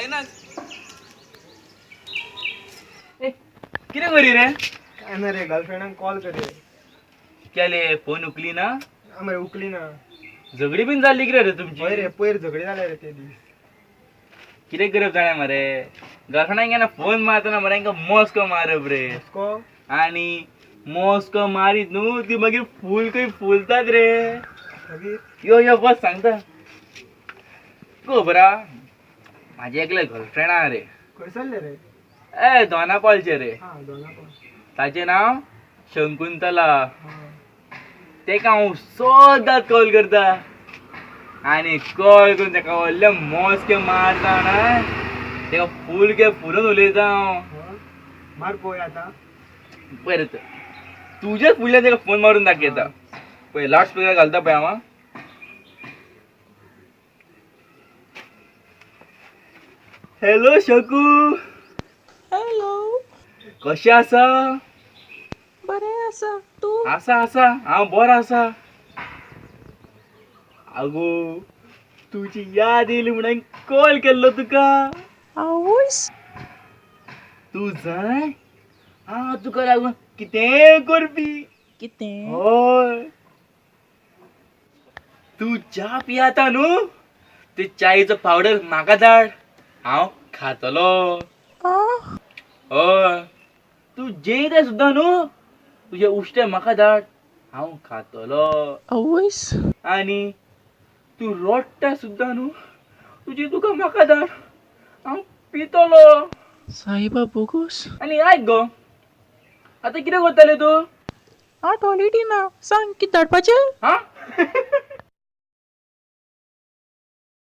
जायनाच. ए, कितें करी रे? काय ना रे, गर्लफ्रेंडाक कॉल कर रे. केले, फोन उखली ना? ना मरे, उखली ना. झगडी बीन जाल्ली कितें रे तुमची? हय रे, पयर झगडी जाले रे ते दीस. कितें करप जाणा मरे, गर्लफ्रेंडाक केन्ना फोन मारतना मरे हांकां मस्को मारप रे. मस्को? आनी मस्को मारीत न्हू ती मागीर फूल खंय फुलतात रे. मागीर? यो यो, बस सांगता. तुका खबर आहा, म्हाजें एकलें गर्लफ्रेंड आहा रे. खंय चल्ले रे? ए, दोनापालचें रे. हा, दोनापाल. ताचें नांव शंकुंतला. हा. तेका हांव सदांच कॉल करता आनी कॉल करून तेका व्हडले मोस्के मारता ना, तेका फूल के फुलून उलयता हांव. हा? मार पळोवया आतां. पळय तर, तुजेच फुडल्यान तेका फोन मारून दाखयता. पळय, लावड स्पिकर घालता पळय हांव. आं. हॅलो शकू. हॅलो. कशें आसा? बरें आसा, तूं? आसा आसा, हांव बरो आसा. आगो, तुजी याद येयली म्हणून हांवें कॉल केल्लो तुका. आवयस. तूं जाय, हांव तुका लागून कितेंय करपी. कितें? हय, तूं च्या पियाता न्हू, ते चायेचो पावडर म्हाका धाड, हांव खातलो. आं? हय, तूं जेयता सुद्दां न्हू, तुजें उश्टें म्हाका धाड, हांव खातलो. आवयस. आनी तूं रडटा सुद्दां न्हू, तुजी दुकां म्हाका धाड, हांव पितलो. साईबा बोगोस. आनी आयक गो, आतां कितें करतालें तूं? आठ हॉलिडे ना, सांग कितें धाडपाचें? हा.